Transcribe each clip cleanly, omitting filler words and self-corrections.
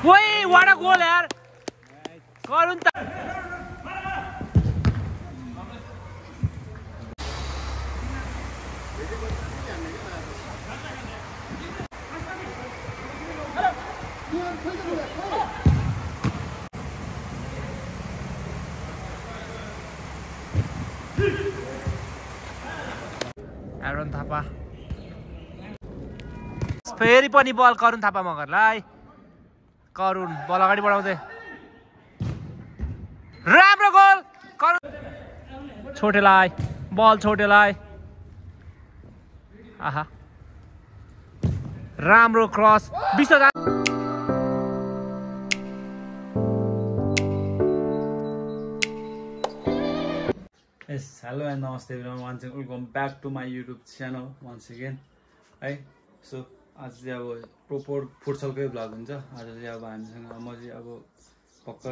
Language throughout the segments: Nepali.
Wait, what a goal, yaar! Karun Aaron Thapa. फेरि पनि बल करुण थापा मगरलाई. करुण बल अगाडि बढाउँदै. राम्रो गोल करुण. छोटेलाई बल छोटेलाई. आहा. राम्रो cross. Vishwanath Yes, hello and namaste everyone. Once again, welcome back to my YouTube channel once again. है सो आज चाहिँ अब प्रोपर फुटसलकै भ्लग हुन्छ. आज चाहिँ अब हामीसँग म चाहिँ अब पक्का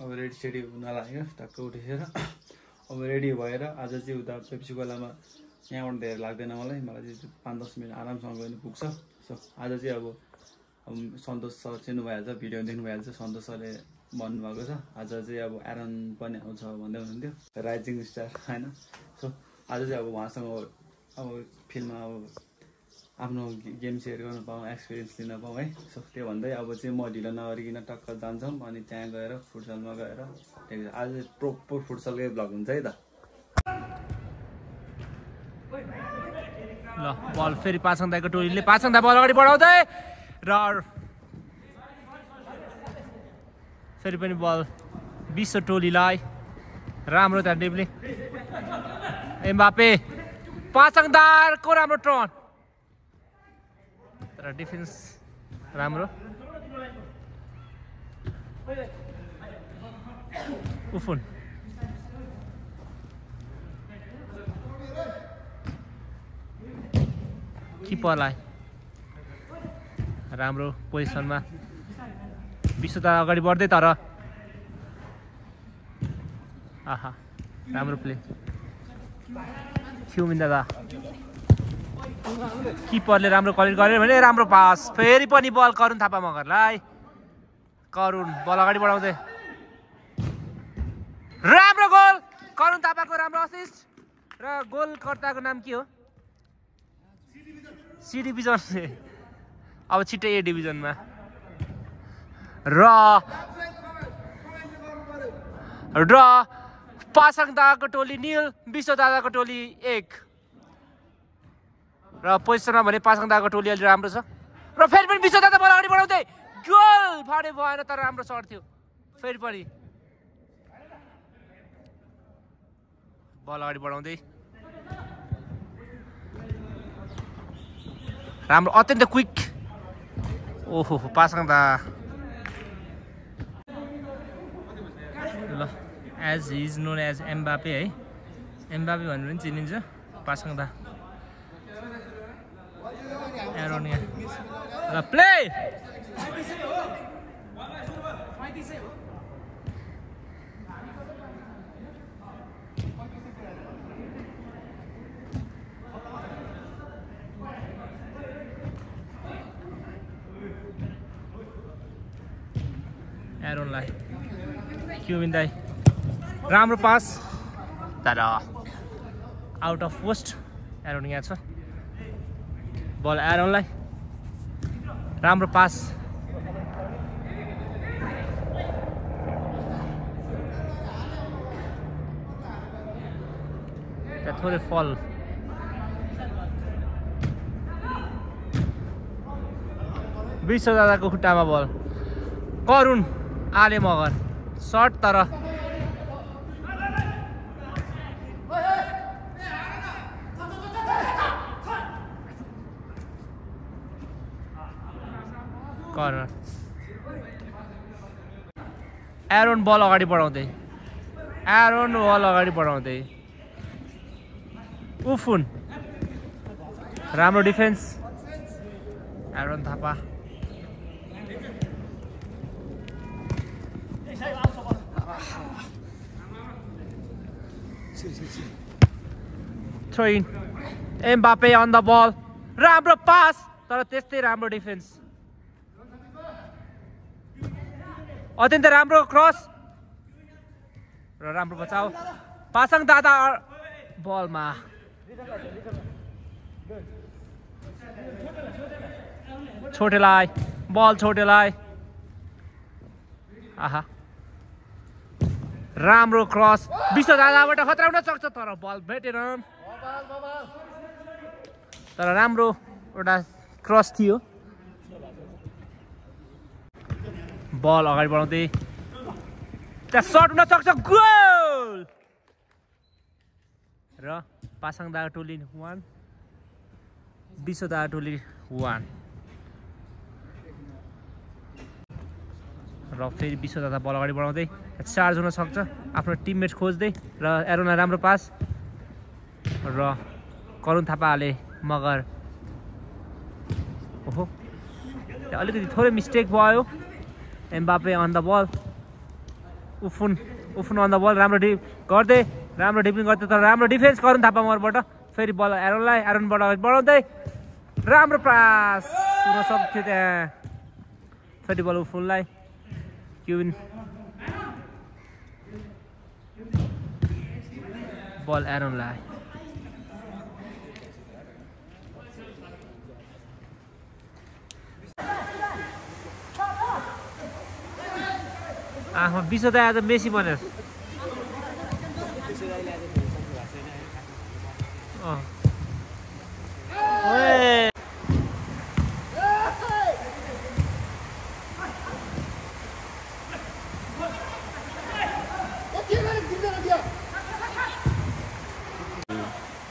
अब रेडी सेडी हुन लाग्यो. टक्क उठेर अब रेडी भएर आज चाहिँ उता पेप्सी कोलामा यहाँबाट धेरै लाग्दैन मलाई चाहिँ 5-10 मिनट आरामसँग गएर पुग्छ. सो आज चाहिँ अब सन्तोष सर चिन्नु भइहाल्छ, भिडियो देख्नु भइहाल्छ. सन्तोष सरले भन्नुभएको छ आज चाहिँ अब एरन पनि आउँछ भन्दै हुनुहुन्थ्यो, राइजिङ स्टार होइन. सो आज चाहिँ अब उहाँसँग अब फिल्डमा अब आफ्नो गेम सेयर गर्न पाऊँ, एक्सपिरियन्स लिन पाऊँ है. सो त्यो भन्दै अब चाहिँ म ढिलो नगरिकन टक्क जान्छौँ अनि त्यहाँ गएर फुटसलमा गएर आज प्रोपर फुटसलकै भ्लग हुन्छ है त. ल बल फेरि पासाङ दाइको टोलीले पासाङ दाइ बल अगाडि बढाउँदै र फेरि पनि बल विश्व टोलीलाई. राम्रो त्यहाँ डिप्लिङ एम्बापे पासाङ दाइको राम्रो टर्न तर डिफेन्स राम्रो. उफुन किपरलाई राम्रो पोजिसनमा. विश्वता अगाडि बढ्दै तर आहा राम्रो प्ले. ख्युमिन दादा किपरले राम्रो कलेक्ट गर्यो भने राम्रो पास. फेरि पनि बल करुण थापा मगरलाई. करुण बल अगाडि बढाउँदै राम्रो गोल. करुण थापाको राम्रो असिस्ट र गोलकर्ताको नाम के हो? C division. अब छिट्टै ए डिभिजनमा र पासाङ दादाको टोली नील, विश्व दादाको टोली 1 र पोजिसनमा भने पासाङ दादाको टोली अलि राम्रो छ. र फेरि पनि विश्व दादा बल अगाडि बढाउँदै गोल फाडे भएन तर राम्रो सर्ट थियो. फेरि पनि बल अगाडि बढाउँदै राम्रो अत्यन्त क्विक. ओहो पासाङ दा ल as is known as Mbappe है. एम्बापे भनेर पनि चिनिन्छ पासाङ दा. एरोन यहाँ ल प्ले. एरोनलाई क्युमिन दाइ राम्रो पास तर आउट अफ पोस्ट. एरोन यहाँ छ. बल एरोनलाई राम्रो पास. त्यहाँ थोरै फल. विश्व दादाको खुट्टामा बल. करुण आले मगर सर्ट तर कर्नर. एरोन बल अगाडि बढाउँदै उफुन राम्रो defence. Aaron Thapa throw in. Mbappe on the ball. राम्रो पास तर त्यस्तै राम्रो डिफेन्स. अत्यन्तै राम्रो क्रस र राम्रो बचाउ पासाङ दादा बलमा छोटेलाई बल छोटेलाई आहा राम्रो क्रस विश्व दादाबाट खतरा हुन सक्छ तर बल भेटेन तर राम्रो एउटा क्रस थियो बल अगाडि बढाउँदै त्यहाँ सर्ट हुन सक्छ गोल र पासाङ दागा टोली 1 विश्व दागा टोली 1 र फेरि विश्व दादा बल अगाडि बढाउँदै चार्ज हुन सक्छ आफ्नो टिममेट खोज्दै र एरोनलाई राम्रो पास र करुण थापाले मगर ओहो अलिकति थोरै मिस्टेक भयो एम्बापे अन द बल उफुन अन द बल राम्रो डिफेन्स गर्दै तर राम्रो डिफेन्स करुण थापा मगरबाट फेरि बल एरोनबाट अगाडि बढाउँदै राम्रो पास हुन सक्थ्यो त्यहाँ फेरि बल उफुनलाई क्युबिन बल एरोनलाई आमा विश्व दाइ आज मेसी बनेर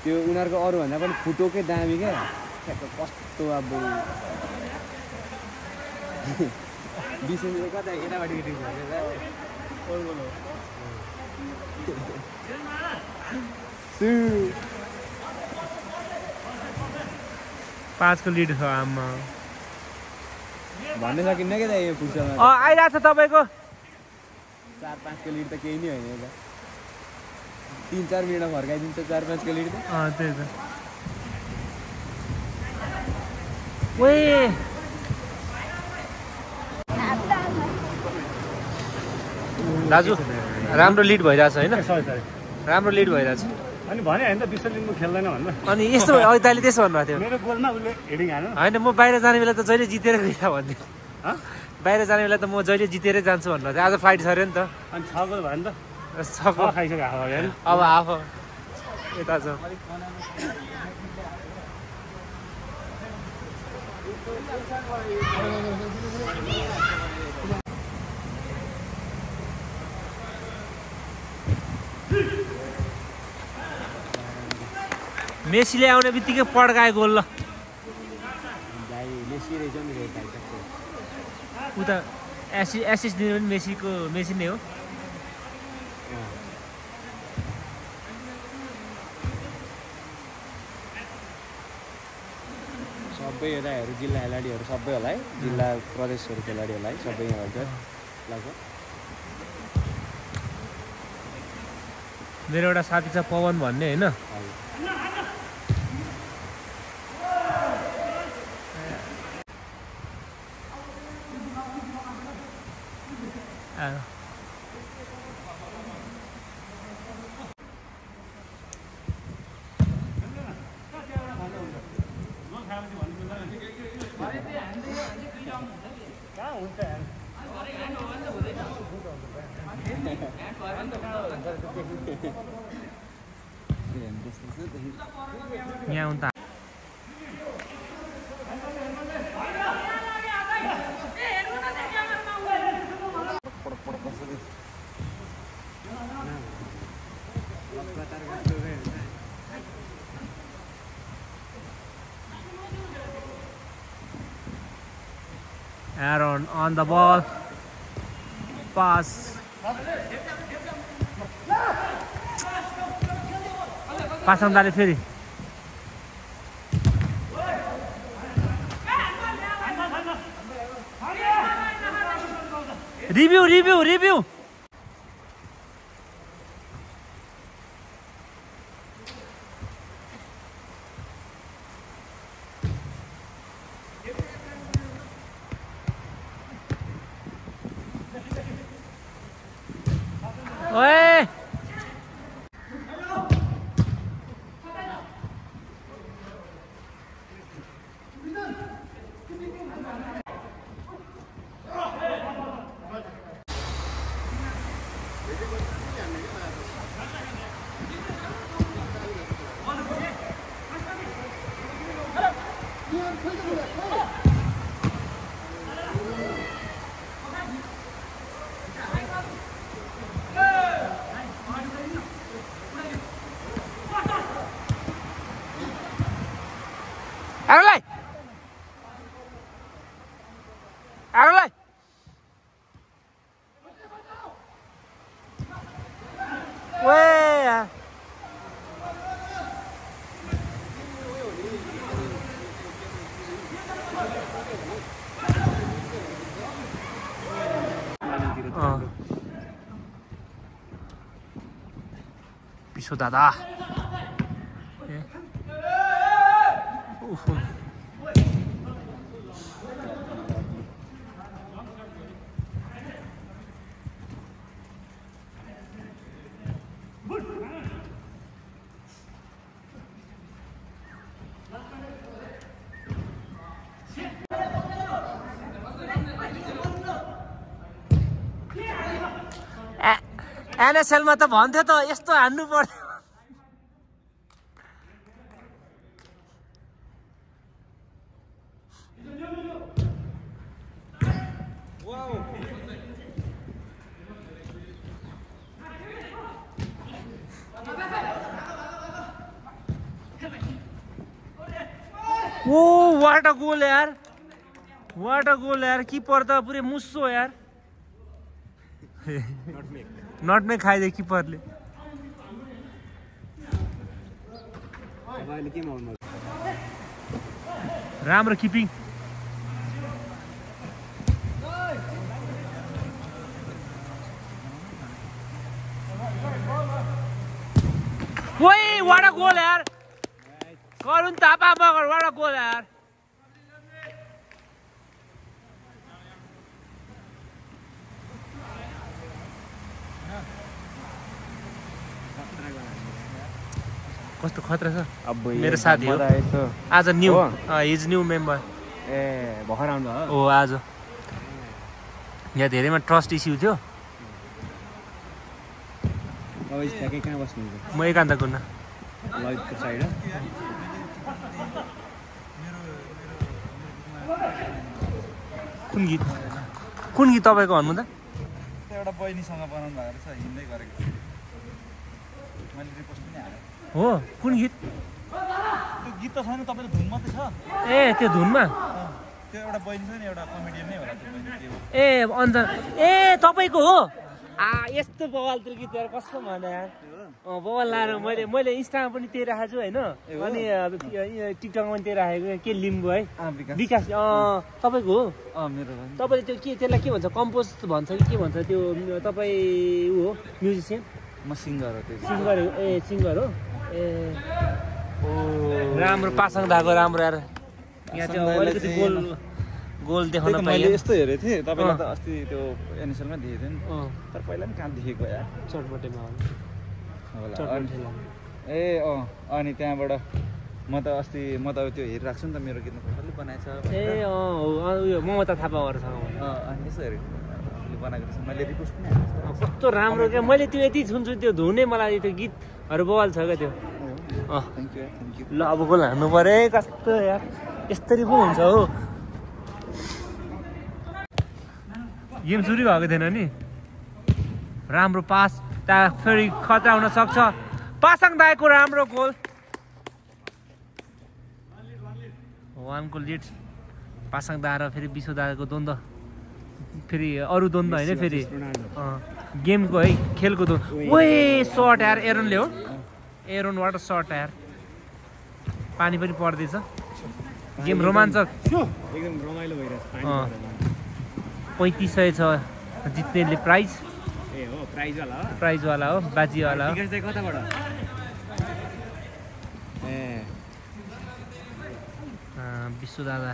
त्यो उनीहरूको अरूभन्दा पनि फुटोकै दामी क्या कस्तो अब कता केटाबाटी पाँचको लिड छ आमा भन्न सकिन्न क्या त यो फुटबलमा आइरहेको छ तपाईँको 4-5 को लिड त केही नै होइन त 3-4 मिनटमा फर्काइदिन्छ 4-5 को लिड त त्यही त ओए दाजु राम्रो लिड भइरहेछ हैन राम्रो लिड भइरहेछ अनि भने हैन त विश्वलिङमा खेल्दैन भन्नु अनि यस्तो अघि दाइले त्यसो भन्नुभएको थियो मेरो गोलमा उले हेडिङ हाल्नु हैन म बाहिर जाने बेला त जहिले जितेर गइरा भन्थे बाहिर जाने बेला त म जहिले जितेरै जान्छु भन्नुभएको थियो आज फ्लाइट छ अरे नि त अनि 6 गोल भयो नि त सब खाइसक्यो हावा हैन अब आफू यता छ मेसीले आउने बित्तिकै पड्काए गोल ल उता एसिस्ट दिने पनि मेसी नै हो सबै यताहरू जिल्ला खेलाडीहरू सबै होला है जिल्ला प्रदेशहरू खेलाडी होला है सबै यहाँ हुन्छ लाग्छ मेरो एउटा साथी छ पवन भन्ने हैन यहाँ उता Aaron on the ball, pass. Pass on that फेरि review ओए Arulai! Arulai! Weh! Piso dada. एनएसएलमा त भन्थ्यो त यस्तो हान्नु पर्यो ओ व्हाट अ गोल यार व्हाट अ गोल यार कीपर त पुरै मुस्सो यार नटमेग खाइदियो किपरले राम्रो किपिङ ओए व्हाट अ गोल यार Karun Thapa Magar what a goal यार कस्तो खतरा छ अब मेरो साथी हो आज न्यू इज न्यू मेम्बर ए भर्खर आउनु हो ओ आज यहाँ धेरैमा ट्रस्ट इस्यु थियो अब ठ्याक्कै कहाँ बस्नुहुन्छ म एकान्त कुन्न लजको साइड कुन गीत तपाईँको भन्नु त एउटा बहिनीसँग बनाउनु भएको रहेछ हिँड्दै गरेको मैले रिपोस्ट पनि हालेँ हो कुन गीत त्यो गीत त छैन तपाईँको धुन मात्रै छ ए त्यो धुनमा त्यो एउटा बहिनी छ नि एउटा कमेडियन नै होला त्यो बहिनी के हो ए अन्त ए तपाईँको हो यस्तो बवाल त्यो गीत यार कस्तो भने यार बवाल लाएर मैले इन्स्टामा पनि त्यही राखेको छु होइन अनि टिकटकमा पनि त्यही राखेको के लिम्बू है विकास तपाईँको हो मेरो तपाईँले त्यो के त्यसलाई के भन्छ कम्पोज भन्छ कि के भन्छ त्यो तपाईँ ऊ हो म्युजिसियन म सिङ्गर हो त्यो सिङ्गर ए सिङ्गर हो ए ओ राम्रो पासाङ धाएको राम्रो यार यहाँ चाहिँ अलिकति गोल देखाउन मैले पाइयो यस्तो हेरेको थिएँ तपाईँलाई त अस्ति त्यो एनएसएलमा देखेको थिएँ नि तर पहिला पनि कहाँ देखेको यार चटपटेमा होला ए अनि त्यहाँबाट म त अस्ति म त त्यो हेरिरहेको छु नि त मेरो गीतमा कसले बनाएछ ए उयो ममता थापाहरूसँग अनि यसो हेरेको बनाएको रहेछ मैले रिपोस्ट पनि हालेँ कस्तो राम्रो क्या मैले त्यो यति सुन्छु त्यो धुनै मलाई त्यो गीतहरू बवाल छ क्या त्यो थ्याङ्क यू ल अब गोल हान्नु पर्यो है कस्तो यार यस्तरी पो हुन्छ हो गेम सुरु भएको थिएन नि राम्रो पास त्यहाँ फेरि खतरा हुन सक्छ पासाङ दाइको राम्रो गोल 1 को लिड पासाङ दा र फेरि विश्व दाको द्वन्द फेरि अरू द्वन्द होइन फेरि गेमको है खेलको ओए सर्ट यार एरोनले हो एरोन वाट सर्ट यार पानी पनि पर्दैछ गेम रोमाञ्चक एकदम रमाइलो भइरहेछ 3500 छ जित्नेले प्राइज ए हो प्राइज वाला हो बाजीवाला हो टिकट चाहिँ कताबाट ए विश्व दादा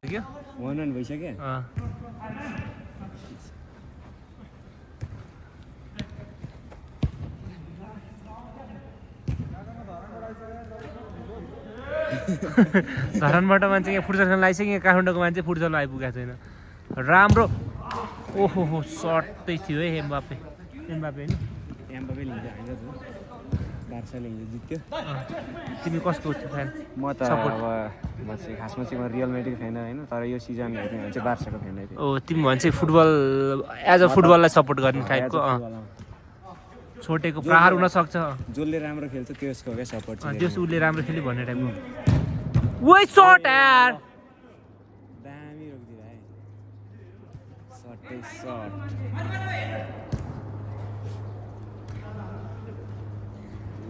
क्या 1-1 भइसक्यो धरानबाट मान्छे यहाँ फुटबल खेल्न आइसक्यो यहाँ काठमाडौँको मान्छे फुटबल आइपुगेको छैन राम्रो ओहो हो सर्टै थियो है एम्बापे होइन एम्बापे लिन्छ हैन बार्साले जित्यो तिमी कसको फ्यान म त अब म चाहिँ खासमा चाहिँ म रियल म्याड्रिड फ्यान हैन तर यो सिजन हेर्ने भने चाहिँ बार्साको फ्यान हो ओ तिमी भन्छ फुटबल एज अ फुटबललाई सपोर्ट गर्ने टाइपको छोटेको प्रहार हुन सक्छ जसले राम्रो खेल्छ त्यसको के सपोर्ट चाहिँ त्यस उसले राम्रो खेल्यो भन्ने टाइपको ओइ सर्ट यार दामी रोकिदियो है सर्टै सर्ट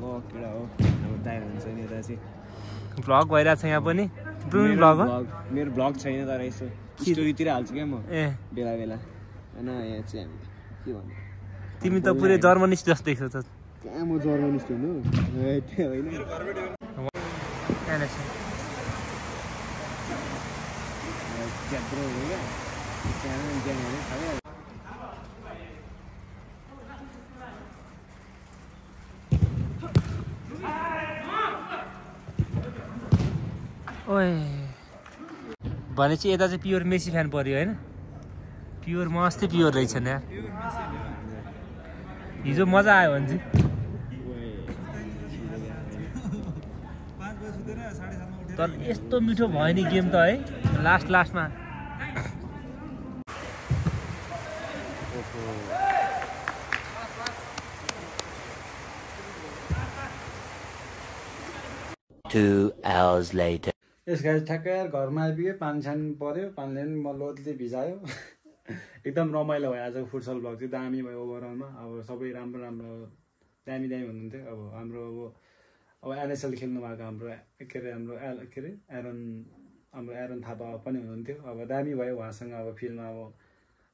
लो केडा हो अब दाइ हुन्छ नि यता चाहिँ भ्लग भइरहेछ यहाँ पनि तिम्रो भ्लग हो मेरो भ्लग छैन तर यसो स्टोरीतिर हाल्छु क्या म ए बेला बेला हैन यहाँ चाहिँ हामी के भन्नु तिमी त पुरै जर्मनिस्ट जस्तै छ त कहाँ म जर्मनिस्ट हुनु त्यो होइन क्याब्रो हो क्या त्यहाँ ओए भनेपछि यता चाहिँ प्योर मेसी फ्यान पर्यो होइन प्योर म अस्ति प्योर रहेछ नि यार हिजो मजा आयो भने चाहिँ तर यस्तो मिठो भयो नि गेम त है लास्टमा यस गाडी ठ्याक्कै घरमा आइपुग्यो पानी छानी पऱ्यो पानीले पनि लोतले भिजायो एकदम रमाइलो भयो आजको फुटसल ब्लग चाहिँ दामी भयो ओभरअलमा अब सबै राम्रो दामी हुनुहुन्थ्यो अब हाम्रो अब एनएसएल खेल्नु भएको हाम्रो एरन थापा पनि हुनुहुन्थ्यो अब दामी भयो उहाँसँग अब फिल्डमा अब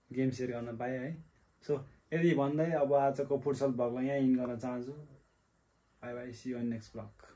गेम सेयर गर्न पाएँ है सो यदि भन्दै अब आजको फुटसल ब्लगलाई यहाँ इन गर्न चाहन्छु bye bye see you on next blog